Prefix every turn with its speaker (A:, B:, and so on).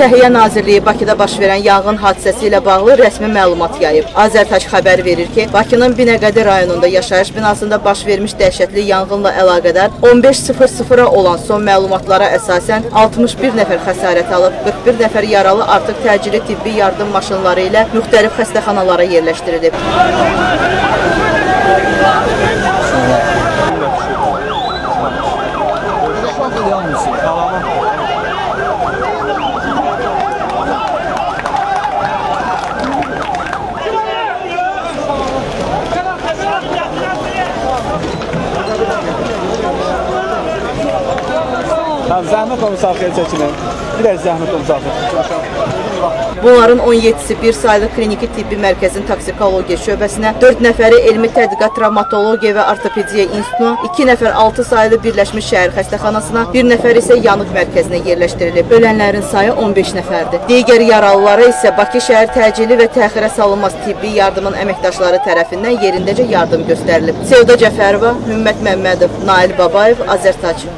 A: Səhiyyə Nazirliyi Bakıda baş verən yanğın hadisəsi ilə bağlı rəsmi məlumat yayıb. Azərtac xəbər verir ki, Bakının Binəqədi rayonunda yaşayış binasında baş vermiş dəhşətli yanğınla əlaqədar 15:00-a olan son məlumatlara əsasən 61 nəfər xəsarət alıb, 41 nəfər yaralı artıq təcili tibbi yardım maşınları ilə müxtəlif xəstəxanalara yerləşdirilib.
B: Zəhmət olmasa arxaya çəkilin. Biraz zəhmət olmasa arxaya.
A: Bunların 17-si bir saylı kliniki tibbi mərkəzin toksikologiya şöbəsinə, 4 nəfəri elmi tədqiqat travmatologiya və ortopediya institutuna, 2 nəfər 6 saylı Birləşmiş Şəhər xəstəxanasına, 1 nəfər isə yanıq mərkəzinə yerləşdirilib. Ölənlərin sayı 15 nəfərdir. Digər yaralılara isə Bakı şəhər təcili və təxirə salınmaz tibbi yardımın əməkdaşları tərəfindən yerindəcə yardım göstərilib. Sevda Cəfərova, Hümmət Məmmədov, Nail Babayev, Azərtac.